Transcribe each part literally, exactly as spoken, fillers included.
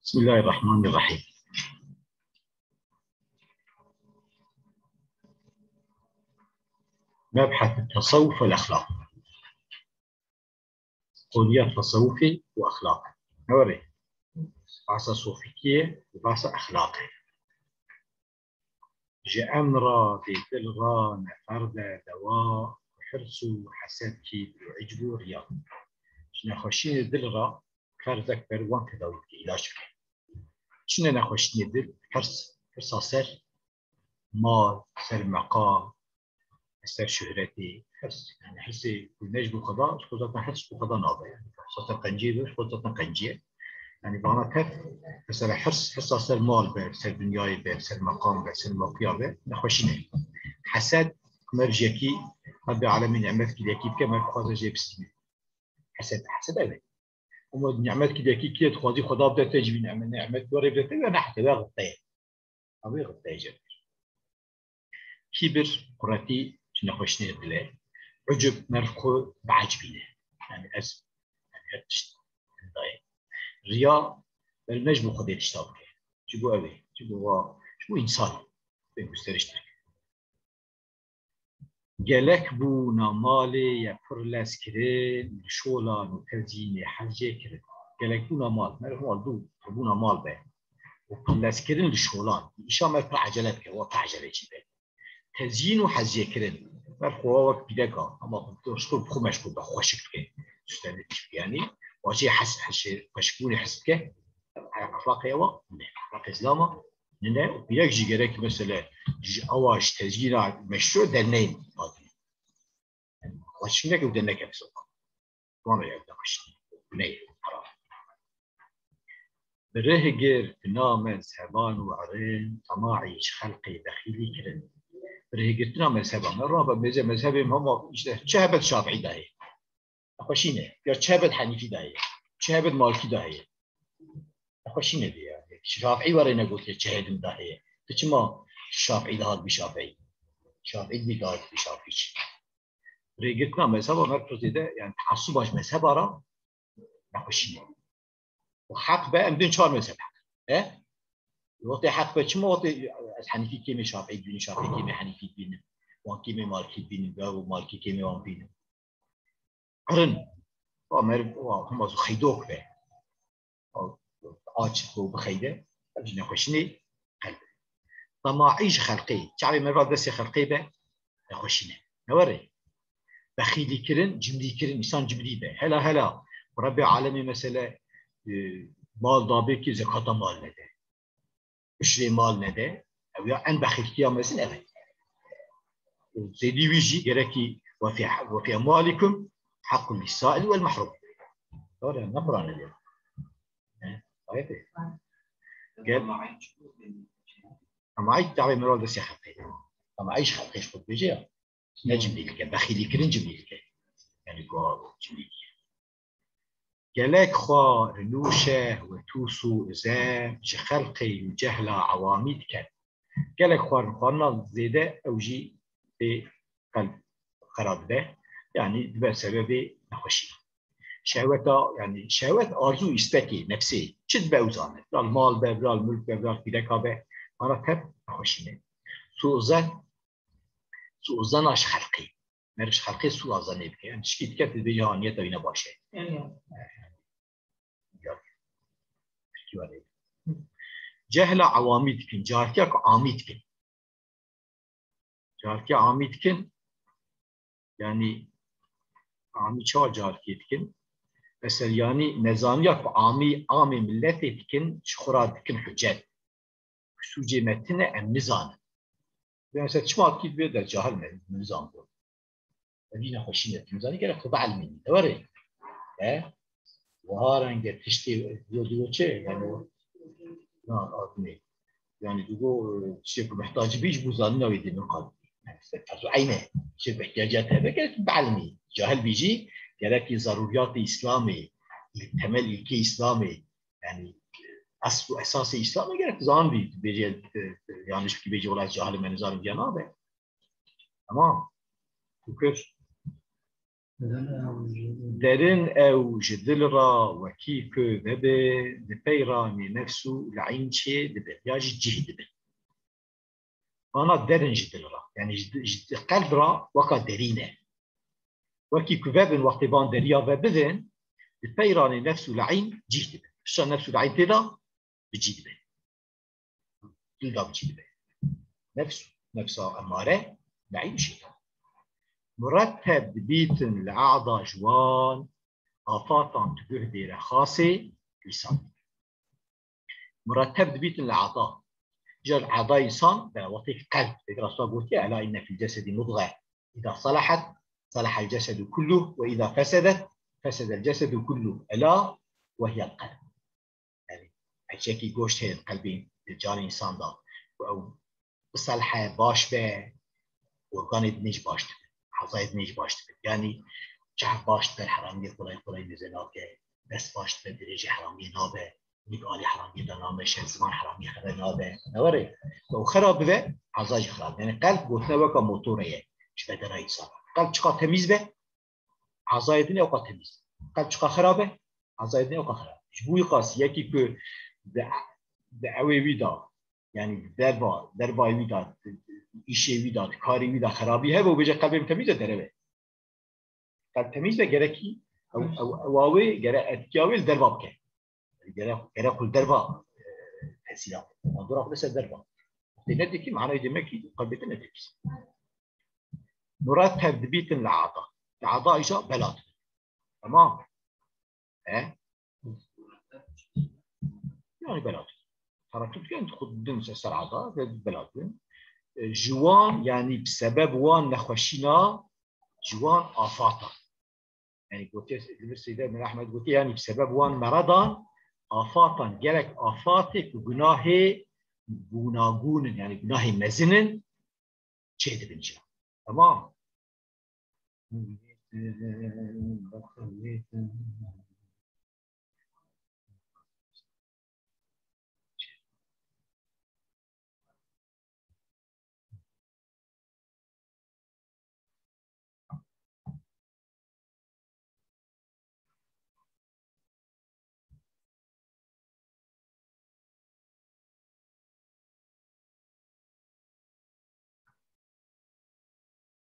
بسم الله الرحمن الرحيم. مبحث التصوف والأخلاق. Konuya tasawufê û exlaqê. Newere. Bahsa sofîtiyê û bahsa exlaqê. Ji em ra, vê dil ra, ne ferd e, dewa, hirs û hesed, kîbr û icb û riya. Ji nexweşiyê dil ra, ferd ekber wan tedawî bike, îlac bike. Çi ne nexweşiyê dil? Hirs, hirsa ser mal, ser meqam, ser şuhretê, hirs. Yani hirsê ku ne ji bo Xweda, ji xwe zaten hirs ji bo Xweda nabe. Yani zaten qenciyê be, ji xwe zaten qenciyê. Yani vana tev, mesela hirs, hirsa ser mal be, ser dinyayê be, ser meqam be, ser mewqiya be, nexweşî ne. Hesed, mer ji yekî, Rabbê Alemî nimet kir yekî bike, mer dixwaze jê bistîne. Hesed, hesed ev e. Ama nimet kir yekî kê dixwazî Xweda bide te jî vî nimet, nimet werê bide te, ya ne hesed, ya xibte ye. Ew ê xibte ye. Kîbir, quretî, ji nexweşinê dil e. Ucub, merv xwe biecibîne. Yani ez, yani her tişt dayê. Riya, merv ne ji bo Xwedê tişta bike. Ji bo ew ê, ji bo wa, ji bo însan. Bê gusteriştir. Gelek bûna malê ye pir lezkirin, li şolan û tezînê hezcê kirin. Gelek bûna mal, merv mal dû, pirbûna mal be. Û pir lezkirin li şolan. Îşa merv pir ecele bike, wa pir ecele çî be. Tezîn û hezcê kirin. Merv xwe wek pîreka, ama ji xwe bi xwe meşgûl be, xweşik bike. Süslenir bike. Yani, wa jê hes, hes, xweşikbûnê hes bike. Exlaqê ewa, ne. Exlaqê Îslama, ne, ne. Û pîrek jî gerek mesele, ji ewa ji tezîna meşru derneyên. Xweşik neke û derneke soka. Wan re ev nexweşî. Ne, haram. Bi rihgirtina mezheban û erin, temaî ji xelqê bexîlî kirin. Bi rihgirtina mezheban, me rabe mêze mezhebê hema işte çi hebet Şafîî dayê. Nexweşî ne. Ya çi hebet Henîfî dayê. Çi hebet Malikî dayê. Nexweşî ne diye. Şafîî were negotiye çi hebet dayê. Tu çima Şafîî de hat bi Şafîî. Şafîî bi dayê bi Şafîî. Rêgirtina mezheba me pir zêde, yani teasuba ji mezheba re nexweşî ne. Û heq be, em dên çar mezheb heq. E? Wextê heq be çima wextê ez Henîfî kêmê Şafîî dibînim, Şafîî kêmê Henîfî dibînim, wan kêmê Malikî dibînim, ve û Malikî kêmê wan dibînim. Qerin, wa meriv, wa hema zû xeydok be. Aç xwe bixeyde, ev jî nexweşînê qelb. Temaî ji xelqê, çavê meriva destê xelqê be, nexweşî ne. Ne were? Bexîlî kirin, cimrî kirin, însan cimrî be. Hela, hela, Rebbê alemê mesele, e, mal dabê ki zekata mal nede. Uşrê mal nede, ew ya en bexîltiya mezin ev e. Û zêdî wî jî gerekî "Ve fî, ve fî emwalikum hakkun lis-sail vel mahrum." Doğru, ne Kur'an diyor? He? Ayet e. Gel. Ama ayet dawê miral destê xelqê. Ama ayet xelqê xwe dibêje ya. Ne cimrî dike, bexîlî kirin cimrî dike. Yani ku cimrî dike. Gelek xwar, nûşe, we tûs û uze ji xelqê û cehla ewamî dikin. Gelek xwarin, xwarina zêde ew jî tê qelb xera dibe. Yani dibe sebebê nexweşî. Şehweta, yani şehwet, arzû, îstekê, nefsê, çi dibe ew zane. Viral mal be, viral mulk be, viral pîreka be, ana tev nexweşî ne. Sû zan, Sû zana ji xelqê. Meriv ji xelqê sû a zanê bike. Yani tişkî dike, tu dibêjî ha niyeta wî ne baş e. Yani, ya. Tirkî were. Cehla ewamî dikin. Cartiya ku amî dikin. Cartiya amî dikin. Yani amî çawa cartiye dikin? Mesela yani nezaniya ku amî, amê milletê dikin, ji xwe ra dikin hucet. Sûcê me tune, em nizanin. Mesela çima kî divê de cahil me, nizan bû. Evî nexweşî ne, tu nizanî gerek xwe bielmînî. Ne were? He? Wiha renge tiştê diyo diyo çi? Yani o, na, adnê. Yani digo, e, tiştê ku mihtacî bî ji bo zanîna wê dê min qal. Yani işte, ferz û eyn e. Tiştê ku ihtiyaca te hebe, gerek bielmî. Cahil bî jî, gerekî zarûriyatê Îslamê, temel îlkê Îslamê, yani, esl û esasê Îslamê gerek zanbî, bêje, e, e, yanlış bikî, bêje, "Wela ez cahil im, ez nizanim", ya nabe. Tamam. Şükür. Derin ew ji dil ra wekî ku vebe, di peyranê nefs û leîn çê dibin, ya jî cih dibin. Mana derin ji dil ra, yanî ji, ji qelb ra weka derîn e. Wekî ku vebin, wextê van deriya ve bidin, di peyranê nefs û leîn cih dibin. Pişta nefs û leîn tê de bi cî dibe. Dil de bi cî dibe. Nefs, nefsa emare, leîn şeytan. Muretteb dibîtin li a'da ji wan, afatan di guhdê re xasê, lîsan. Muretteb dibîtin li a'da. Îcar a'da însan, be wextê qelb, pêk rasta gotiye, ela inne fil cesedî mudge. Îza salahet, salahel cesedu kulluh ve îza fesedet, fesedel cesedu kulluh. Ela ve hiyel qelb. Yanî, eçekî goşt heye di qelbê, di canê însan de. Ku ew biselhe, baş be, organê dinê jî baş dibin. Ezayê dinê jî baş dibin. Yanî, çav baş dibe, heramiyê qolay qolay mêze nake. Dest baş dibe, dirêjê heramiyê nabe. Nîv alî heramiyê de name, şev ziman heramiyê xebe nabe. Ne were? Ew xera bibe, eza jî xera. Yanî, qelb gotine weka motore ye. Ji bedena însan. Qelb çiqa temîz be, ezayê din ewqa temîz. Qelb çiqa xerab e, ezayê din ewqa xerab. Ji bo wî qas yekî ku di, di ewê wî de, yanî di derva, dervayê wî de, di, di îşê wî de, di karê wî de xerabî hebe û bêje qelbê min temîz e, derew e. Qelb temîz e, gerekî ew, ew, ewa wê, gere etkiya wê li derva bike. Gere, gere xwe li derva, e, tesîra. Mandora xwe ser derva. Tê ne dikî, manayê demekî qelbê te ne dikî. Muretteb dibîtin li a'da. Li a'da îja bela dibin. Tamam. E? Yani bela dibin. Tereddüt dikin, xwe didin ser, ser a'da ve bela dibin. E, ji wan, yani bi sebeb wan nexweşîna, ji wan afatan. Yani gotiye, li vir Seyyid Emîr Ehmed gotiye, yani bi sebeb wan meredan, afatan, gelek afatê ku gunahê gunagûn in, yani gunahê mezin in, çêdibin jî. Tamam.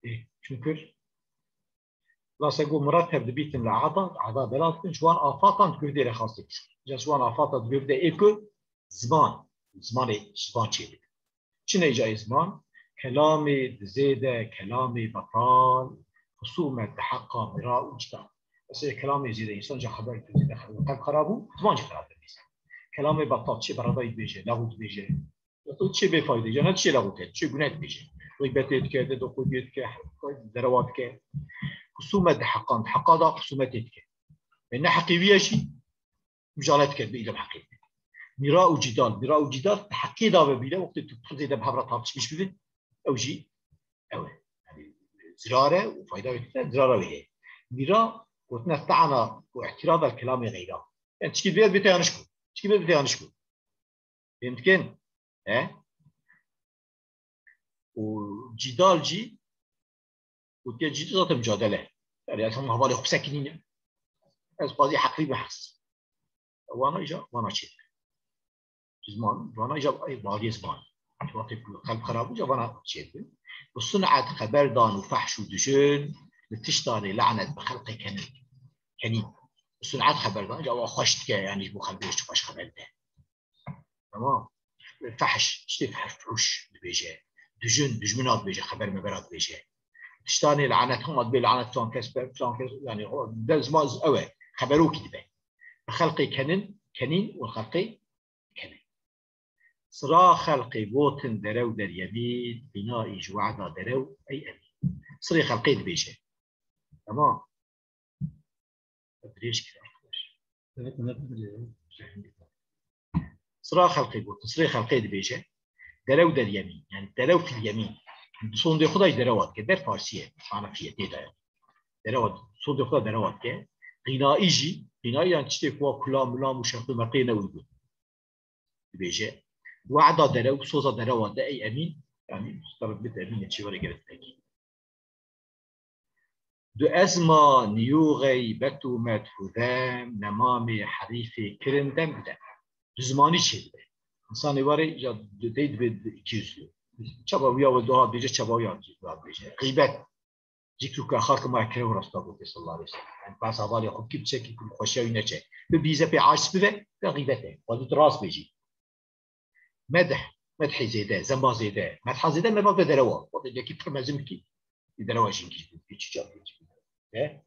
Ê, çunku lase ku muretteb dibîtin li a'da, a'da bela dikin, ji wan afatan di guhdê re xastê bîst. Ca ji wan afatan di guhdê ê ku ziman, zimanê, ziman çêdibin. Çi ne îca ê ziman? Kelamê dizêde, kelamê betal, xusumet di heqa mira û cîdal. Mesela kelamê zêde, însan ca xeber dizêde, xeber qelb xera bû, ziman jî xera dibîze. Kelamê betal çê beredayî dibêje, lexû dibêje. Çê bêfayde, îca ne çê lexû dike, çê gune dibêje. Xeybetê dike, dedikoduye dike, derewa dike. Xusumet di heqan, di heqa da xusumetê dike. Ve ne heqê wî ye jî, mijale dike bi îlem heqê. Mîra û cîdal, mîra û cîdal di heqê da ve bîre, wextê tu pir zêde bi hev re tartişmîş bibin, ew jî ew e. Yani, zirare û fayda wê tune, zirara wê heye. Mîra gotine te'na û i'tirad al kelamê xeyra. Yani, çikî divê bête yanlış ku. Çikî divê bête yanlış ku. Fêm dikin? He? Û cîdal jî, gotiye cîdal zaten mücadele. Yani, ez hema hevalê xwe sekinînim. Ez qazî heqlî be heqsî. Wana îja, wana çêdibin. Ziman, wana îja, ey, baliyê ziman. Wextê ku qelb xerab bû, îja wana çêdibin. Bi sun'et xeber dan û fehş û dijin, li tiştanê lanet bi xelqê kenin. Kenîn. Bi sun'et xeber dan, îja wa xweş dike, yani ji bo xelkê ji xweş xeber dide. Tamam. Fehş, tiştê fehş, fuhş dibêje. Dijin, dijmina dibêje, xeber mebera dibêje. Tiştanê lanet hema dibê lanet filan kes be, filan kes, yani o, de ziman ew e, xeberokî dibe. Bi xelqê kenin, kenîn û xelqê kenin. Sira xelqê gotin derew deryemîn, bîna î ji wehda derew ey emîn. Sirê xelqê dibêje. Tamam. Dirêj kir arkadaş. Evet, evet, biliyorum. Sira xelqê got, sirê xelqê dibêje. Derew deryemîn, yani derew fil yemîn. Di sondê xwe de jî derewa dike, der farsî ye, manasî ye, tê de ye. Derewa, sondê xwe de derewa dike. Qînaî jî, qînaî yani tiştê ku wa kulam, mulam û şerqî merqî ne uygun. Dibêje. Wehda derew, soza derewa de ey emîn, yani tereddüt emîn çi were gerek pekî. Du ezma niyû xeybet û medh û dem, nemamê herîfê kirin dem bide. Du zimanî çêdibe. Însanê warê ya du dey dibe iki yüzlü. Çaba wiya we doha bêje, çaba wiya doha bêje. Xeybet. Zikr û xalqê ma kire û rasta gote sallallahu aleyhi ve sellem. Yani, bas hevalê xwe bikî, biçekî ku xweşiya wî neçe. Bi bîze pê aciz bibe, ya xeybet e. Xwedî tu rast bêjî. Medh, medhê zêde, zema zêde. Medha zêde, medha de derewa. Xwedî yekî pir mezin bikî. Di derewa jî bikî, bikî, çi çap bikî. E?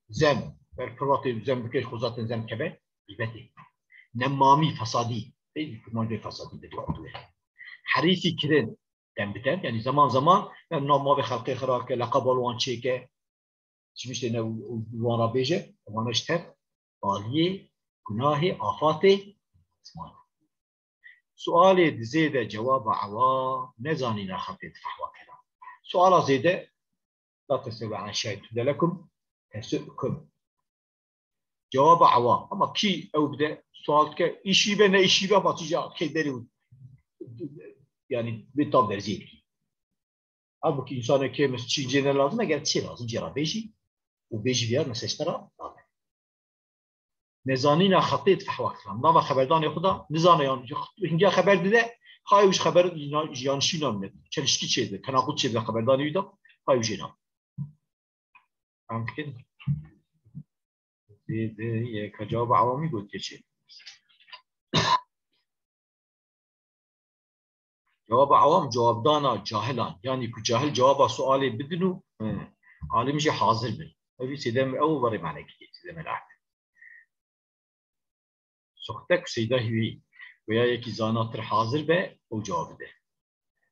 Zem, ber pir wextê zem bikê, xwe zaten zem keve, xeybetê. Nemamî, fesadî. Ey, kurmancê fesadî de dua dibe. Herîfî kirin, dem bi dem, yani zaman zaman, yani nav mavê xelqê xira ke, leqeba li wan çêke, çi tiştê ne û, û wan re bêje, wana ji tev baliyê, gunahê, afatê ziman. Sualê di zêde cewaba ewa nezanîna xetê di fehwa kelam. Suala zêde, la tesewwe an şeyin tubde lekum tesu'kum. Cewaba ewa. Ama kî ew bide, sual dike, îşî be, ne îşî be, ama tîja kê derê û, yani, bê tav derziyê dikî. Halbûkî însanê kêm çî cê ne lazim e, ger çê lazim cê re bêjî û bêjî viya mesaj te re nabe. Nezanîna xetê di fehwa kilam. Nava xeberdanê xwe de nizane yan hingiya xeber dide, xayê û ji xeber yan-, yanlişî namîne. Çelişkî çêdibe, tenaqûd çêdibe xeberdanê wî de, xayê û jê nabe. Em dikin. Zêde yeka cewaba ewamî gotiye çi? Cewaba ewam cewabdana cahilan. Yani ku cahil cewaba sualê bidin û, e, alim jî hazir bin. Ev sêdem ew verê mane kiriye, sêdem el ahd. Soxte ku seyda hîvî veya yekî zanatir hazir be, ew cewab bide.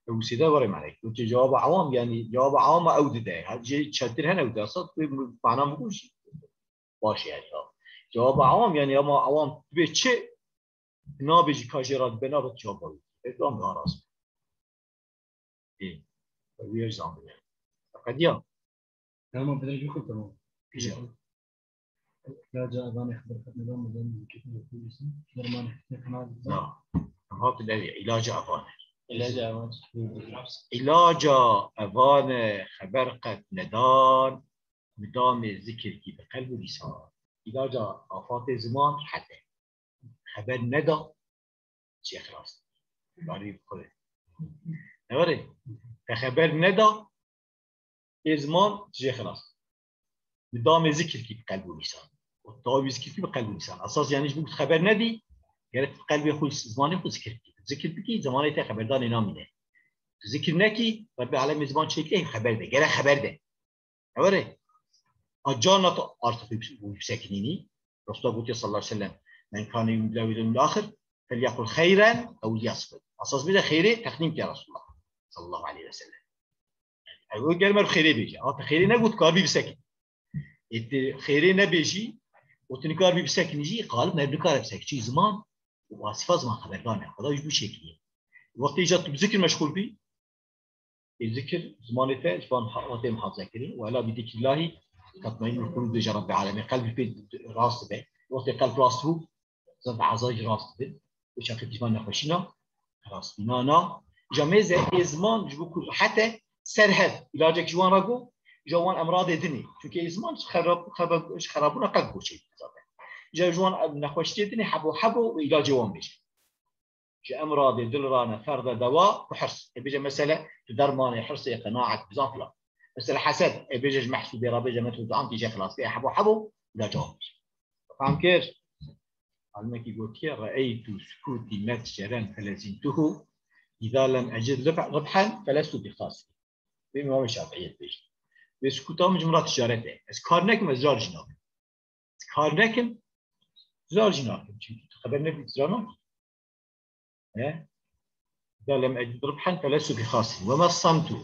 Ew sêde verê mane. Gotiye cewaba ewam, yani cewaba ewama ew dide. Her cê çetir hene ew dasa, tu mana min goşî. Baş e, ya. Cewaba ewam, yani ama ewam dibê çi? Nabêjî ka jê re dibe, nabe tu cewab wî. Ev tam daha rast. Ê, wî ev zandiye. Qediya. Tamam, bir dakika, tamam. Güzel. Laca evanê xeber qet nedan, nedan, dermanê xeber qet nedan. Na. Hat levî, ilaca evanê. İlaca evanê. İlaca evanê xeber qet nedan. Mudamê zikir kî bi qelb û lîsan. Îlaca afatê ziman hete. Xeber neda, çê xilas. Barî bi xwe. Ne were? Te xeber neda, ê ziman çê xilas. Mudamê zikir kî bi qelb û lîsan. Û tawî zikir kî bi qelb û lîsan. Esas yani ji bo xeber nedî, gerek qelbê xwe, zimanê xwe zikir bikî. Zikir bikî, zimanê te xeberdanê namîne. Zikir nekî, Rebbi alemê ziman çêkirî, xeber de. Gerek xeber de. Ewere. A carna tu artixî bû bisekinînî. Rasulla gotiye sallallahu aleyhi ve sellem, "Men kâne yu'minu billahi wal yevmil ahir, felyekul xeyren ew liyesmut." Esas bide xeyrê teqdîm ke Resulullah sallallahu aleyhi ve sellem. Ew ger mer xeyrê bêje. A te xeyrê negot, karbî bisekin. Ê te xeyrê nebêjî, û tu nikarbî bisekinî jî, xalib mer nikare bisekin. Çi ziman, û wasifa ziman xeberdan e. Xweda ji bo çêkiriye. Wextê îca tu bi zikir meşxûl bî, ê zikir, zimanê te, ji van ha-, hatê muhafaze kirin. Ve ela bi zikrillahî tatmainnul kulûb, dibêje Rabbê alemê. Qelbî pê rast dibe. Wextê qelb rast bû, zaf ezayî rast dibin. Û çaxê pîvan nexweşîna rast bî. Na, na. Îja mêze ê ziman ji bo ku hete ser hev, îlacek ji wan re got, ji wan emradê dinê. Çunke ê ziman ji xerab-, xerab-, ji xerabûna qelb goçê zaten. Îja ji wan nexweşiyê dinê hebo hebo û îlacê wan bêje. Ji emradê dil re ne ferde dewa ku hirs. Ê bêje mesele tu dermanê hirsê, qenaet, bizan filan. Mesele hesed, ê bêje ji mehsûdê re bêje me tu duan tîje xilas bê, hebo hebo, îlaca wan bêje. Fam kir? Alimekî gotiye, "Re'eytu sukûtî medceren felezîmtuhu, îza lem ecid rib-, ribhen felestu bi xasir." Bê Îmamê Şafiî dibêje. Wê sukûta min ji min re ticaret e. Ez kar nekim, ez car jî nakim. Ez kar nekim, car jî nakim. Çünkü tu xeber nebî, tu car nakî. He? "Îza lem ecid ribhen felestu bi xasir. Ve mes samtu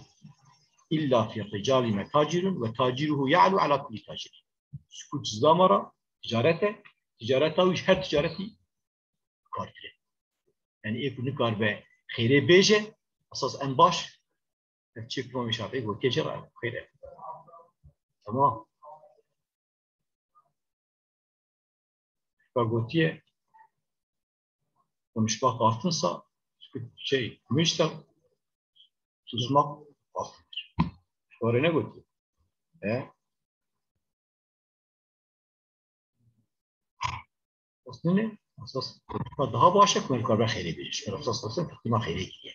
illa fi ricali metacirun ve taciruhu ya'lu ala kulli tacir." Sukût ji zama re ticaret e. Ticareta wî ji her ticaretî kartir e. Yani ê ku nikaribe xêrê bêje, esas en baş, ev çi Îmamê Şafîî gotiye jê re, xêr e. Tamam. Ka gotiye, konuşmak altınsa, şey, gümüşse, susmak altındır. Doğru ne gotiye? He? Esas nîne, esas daha baş e ku me kar be xêrê bêje. Ji ber esas esas teqdîma xêrê kiriye.